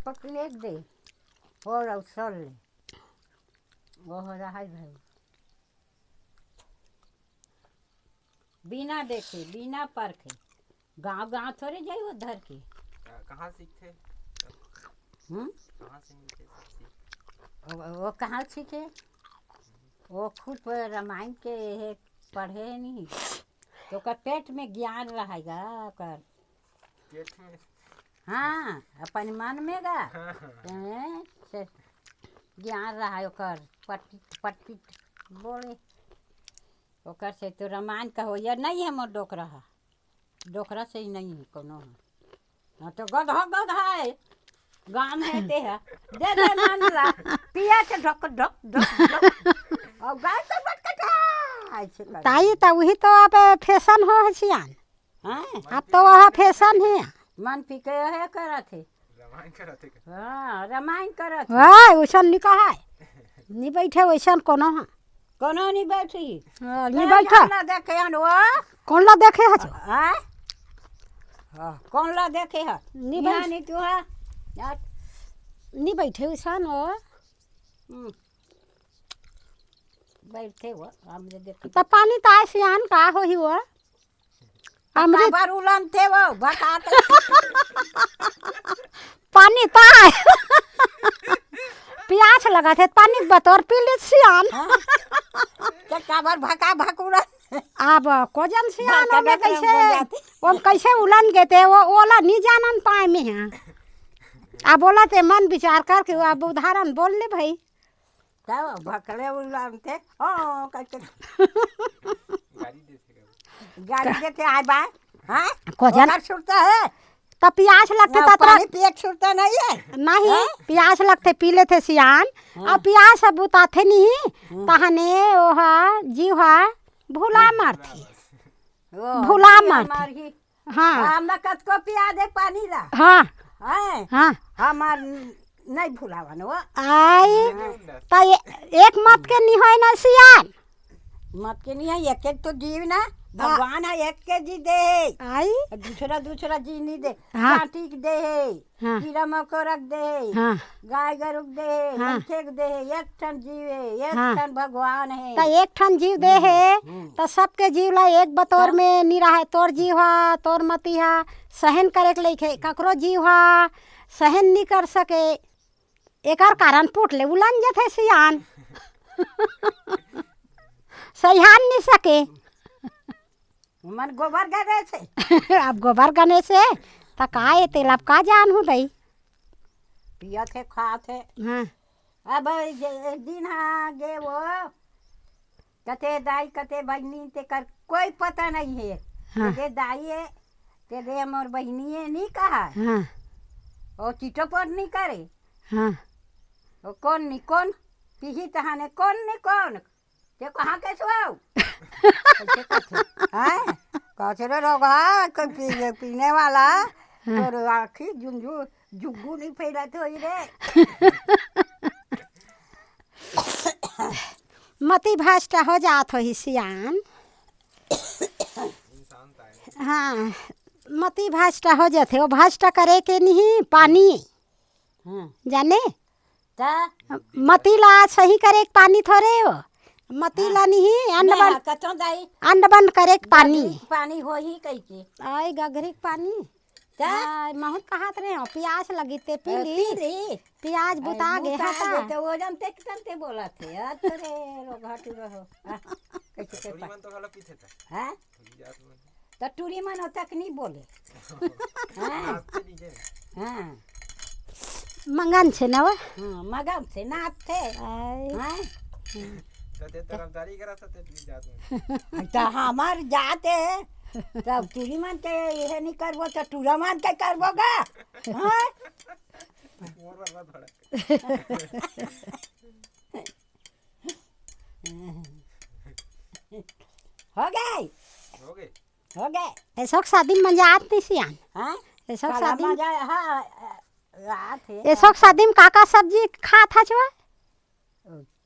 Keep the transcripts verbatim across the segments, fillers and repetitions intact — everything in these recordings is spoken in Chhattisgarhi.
पकलेट दे। और अवसर ले। वो हो रहा है भाई। बिना देखे, बिना परखे। गांव, गांव थोड़े जाई वो धर के। का-, कहाँ सीखथे? हम्म? कहाँ से मिलथे सब सीख? वो, वो कहाँ सीखे? वो खुद रामायण के ये पढ़े नहीं। तो ओकर पेट में ज्ञान रहेगा, ओकर। पेट में? हाँ, अपन मन में गा। हाँ, हाँ, हाँ। हैं, से ज्ञान रहा ओकर, पटपिट, पटपिट बोले। ओकर से तो रामायण का होइया नहीं है मोर डोकरा हा। डोकरा से ही नहीं है कोनो हा। हाँ, तो गधा, गधा है। गाम है ते है। दे दे नंद ला। पिया के ढक, ढक, ढक, ढक। और गाय तो बटकटा। ऐसे कर। ताई, त वही तो अब फैशन हो है सियान। हैं? अब तो वह फैशन है। मन पी के यह करत है। रामायण करत है का? हाँ, रामायण करत है। वाह, वैसन नहीं कहा है। नहीं बैठे वैसन कोनो है। कोनो नहीं बैठी। हाँ, नहीं ए, बैठा। कौन ला देखे हन वो? कौन ला देखे है जो? हाँ? हाँ, कौन ला देखे है? नहीं यहाँ बैठ- नहीं तू है। यार। नहीं बैठे वैसन वो। हम्म। बैठे वो, हम जे देखे। त पानी त आए सियान का होही वो? अमृत। काबर उलनथे वो, बता तो। पानी त आए। पियास लगत है, पानी के बतौर पी ले सियान। हाँ? त काबर भका भक उलन? अब कोजन सियान बड़का ओमे डकरा कैसे, बोल जाती। ओम कैसे उलन गे ते, वो ओला नहीं जानन पाए में है। अब बोला ते मन विचार करके वो अब उदाहरण बोल ले भाई। तब भकले उलनथे, ओ, करके। गाड़ी देथे का? गाड़ी देथे, आए बा, हाँ? कोजन ओकर सुरता है? त पियास लगथे ना, त तोरा पानी पिए के सुरता नहीं है? नहीं, हैं? पियास लगथे, पी लेथे सियान, हाँ। अब पियास अब बुताथे नहीं, हम्म। तहने ओहा, जीव हा, भुला हाँ, मारथे। भुला बस। ओ, भुला जीव मारथे। हमार ही हाँ। हमरा कतको पिया दे पानी ला। हाँ। हैं? हाँ। हमार नहीं भुलावन वो। आई, हाँ। त ए-, एक मत के नहीं होय ना सियान। मत के नहीं है, एक एक तो जीव ना, हाँ। भगवान है, एक के जी दे। आई। दूसरा, दूसरा जी नहीं दे। हाँ। चांटी के दे है, हाँ। कीड़ा मकोड़ा के दे है। हाँ। गाय गरु के दे हे, हाँ। मनखे के दे हे, एक ठन जीव हे, एक हाँ। ठन भगवान हे। त एक ठन जीव दे हम्म, हे, हम्म। त सबके जीव ला एक बतौर त में नी राहय। तोर जीव हा, तोर मती हा सहन करे के लइक हे, ककरो जीव हा सहन नी कर सके। एकर कारण पुट ले उलन जथे सियान। सहियान नी सके। मन गोबर गनेस हे। अब गोबर गनेस हे, त का ए तेला अब का जानहूँ दई? पियत हे, खात हे। हाँ। अब जे एक दिन हा गे वो, कते दाई, कते बहिनी, तेकर कोई पता नहीं हे। हाँ। ते दे दाई हे, ते दे मोर बहिनी हे, नी कहा। हाँ। वो चिटोपट नी करे। हाँ। वो कोन नी कोन, पिही तहाने कोन नी कोन। ते कहाँ के सुआऊ? ऐसे कहथे। हैं? कहथे रे रोगहा, कोई पी-, पीने वाला, हाँ। तोर आँखी जुंजू, जुग्गू नहीं फैलत होई रे। मती भ्रष्ट हो जात होही सियान। हाँ, मती भ्रष्ट हो जाथे, वो भ्रष्ट करे के नहीं पानी। हम्म। जाने? त? मती ला सही करे के पानी थोरे हो। मती हाँ। ला नहीं, अन्न नहीं, बन, हाँ, कथों दाई। अन्न बन करे के पानी। गगरी के पानी होही कहिके। आय, गगरी के पानी। त? आय, महूँ कहत रहे हो, पियास लगी ते पी ए, ली। पी ली। पियास आय, बुता गे बुता हता। गे, त वो जन ते कितन ते बोलत हे, अत रे, रो घाटू रहो। आ, कैसे के टूरी पा-, मन तो घलो पीथे त। हाँ? टूरी जात मन। त टूरी मन ओतक नी बोले। हाँ? नाचते डीजे में। हाँ। मंगन छे ना वो? हाँ, मगन छे, नाचथे। आय। हाँ? त ते तरफदारी करत हे, ते टूरी जात मन। त हमार जात हे, तब टूरी मन के ये नी करबो, त टूरा मन के करबो गा? हाँ? मोर बाबा थोड़ा। हो गए? हो गए? हो गए। एसोक शादी में मजा आत नहीं सियान। हाँ? एसोक काला शादी में मजा, हाँ, आत हे। एसोक शादी में का का सब्जी खात हच वा?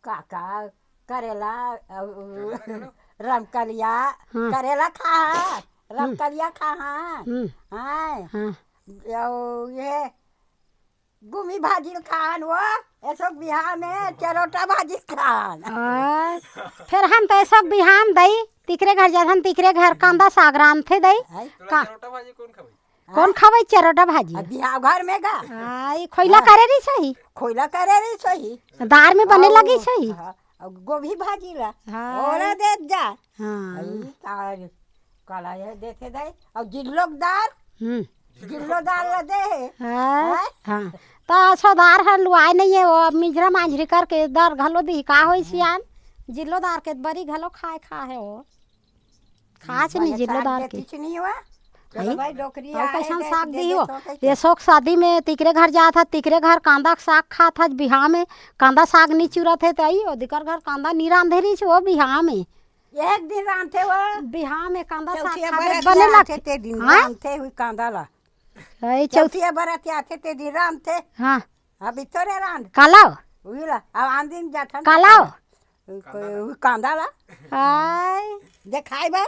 का का, करेला, अउ, करेला, करेला। रमकलिया, हाँ। करेला खा, हम्म। रमकलिया खा, हाँ। हम्म। हाँ। हाँ। अउ ये गुमी भाजी खान वो, एसो बिहाव में चरोटा भाजी खान। आ, फेर हम तो एसो बिहाव में दई, तिकरे घर जाथन, तिकरे घर कांदा साग रांधथे दई। हैं? तोला का? चरोटा भाजी कौन खवाई? कौन खवाई चरोटा भाजी? अब बिहाव घर में गा। आ, ई खोइला हाँ। करे रही सही। खोइला करे रही सही। दार में बने अउ, लगी सही। हाँ, अउ गोभी भाजी ला। हाँ। ओला देत जा। हाँ। अई तार काला ये देथे दई। अउ जिल्लो दार। हम्म। जिल्लो दार ला दे हे। हाँ, हैं? हाँ। त असो दार हर लुआय नहीं है, वो मिंजरा मांजरी करके दार घलो दी, का होई सियान? जिल्लो दार के बरी घलो खाए खा है वो। खाच नहीं बने जिल्लो साग दार दे के। किच नहीं हुआ। चलो आई? भाई, डोकरी तो आए कैसन दे, साग दे दी दे हो? तो कैसे? ये सोक शादी में तिकरे घर जात ह, तिकरे घर कांदा के साग खात ह, बिहाव में कांदा साग नहीं चुरत है, त आई ओदिकर घर कांदा नहीं रांधे रही वो बिहाव में। एक दिन रांधथे वो। बिहाव में कांदा साग चौथिया खाबे बरत बने आथे लगथे। ते दिन हाँ? रांधथे हुई कांदा ला। ए, चौथ- चौथिया बरत आथे ते दिन रांधथे। हाँ। अभी तोरे रांध। कालाव? उही ला, अब आन दिन जाथन कालाव? कोई कांदा ला। आय। देखाई बर।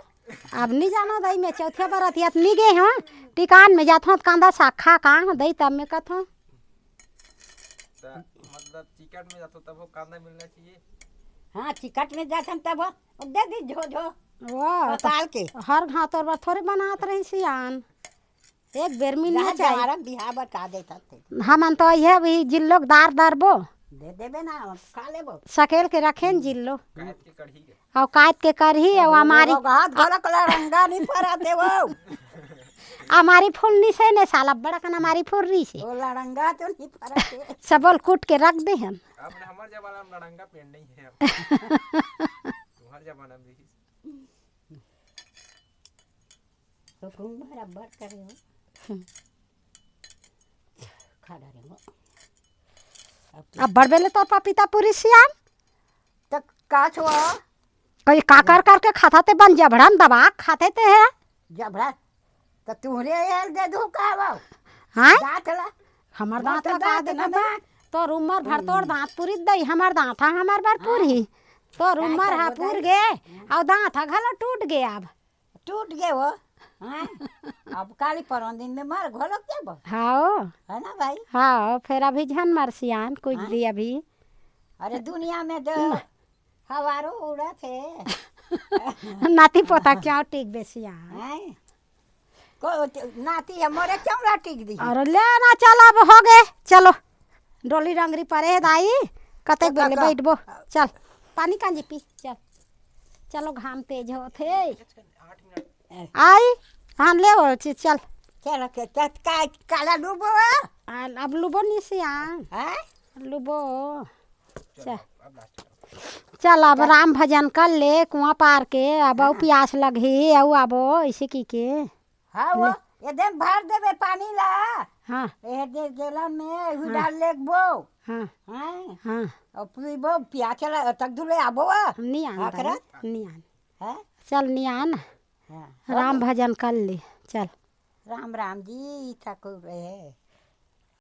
अब नहीं जानो दई मैं चौथिया बरत आथे नहीं गे हूँ। टिकान में जाथों त कांदा साग खा का दई तब मैं कथों। त मतलब टिकट में जाथो तब वो कांदा मिलना चाहिए। हाँ, टिकट में जाथन तब वो दे दी झो झो। वो तो पताल के। हर घातोर बर थोड़े बनात रही सियान। एक बेर मिलना जहाँ चाहिए। जवारा बिहाव बर का देथन ते। हमन तो यह भी जिल्लो के दार दरबो। दे देबे ना, खा लेबो। सकेल के रखेन जिल्लो। कायत के कढ़ी के। अउ कायत के कढ़ी, अउ हमारी वो हाथ घोलक लड़ंगा नहीं फराते वो। हमारी फुलनी से ने साला बड़ा कन हमारी फुर्री से। वो लड़ंगा तो नहीं फराते। सबल कूट के रख दे हम। अब हमर जमाना में लड़ंगा पेड़ नहीं है अब। तुम्हारे जमाना में भी। तो तुम बराबर करे हो। हम्म। खा डाले हो। अब अब बड़ बेले तो पपीता पूरी सियान। तो का छुआ? कहीं काकर करके खाता ते बन जबड़न दबा खाते ते है। जबड़ा? तो तुहरे यार दे दू का बाऊ? हाँ? दांत ला। हमर दांत ला का दांत दे ना दे? तोर उम्र भर तोर दांत पूरी दई, हमर दांत हा हमर बर पूरी। तोर उम्र हा पूर गे, अउ दांत हा घलो टूट गे अब। टूट गे वो। हाँ? अब काली परौन दिन में मर घोलक जाबो। हाँ। है ना भाई? हाँ, फेर अभी झन मर सियान, कुछ हाँ? दी अभी। अरे दुनिया में जो हवारो उड़त हे। नाती पोता क्यों टिकबे सियान? हैं? को, नाती हे मोरे चौरा टिक दी। अरे ले ना, चल अब हो गे, चलो। डोली रंगरी परे हे दाई, कतेक बेले बैठबो। चल, पानी कांजी पी, चल। चलो, घाम तेज होत हे। आई, हाँ, ले वो, च-, चल। चल, के, के, का, काला लूबो? आ, अब लूबो नहीं सियान। हैं? लूबो। चल। चल, अब राम भजन कर ले, कुआं पार के, अब अउ पियास लगही, अउ आबो, ऐसे की के। हाँ, वो, ले। ये दे भर देबे पानी ला। हाँ। ये दे गेला में, यही हाँ। डाल लेबो। हाँ। हैं? हाँ। अउ पीबो, पियास ला, तक धुले आबो, आ। नहीं आन आखरा? दाई, नहीं आन। हैं? चल, नहीं आन। हाँ। राम भजन कर ले, चल। राम राम जी ठाकुर रहे।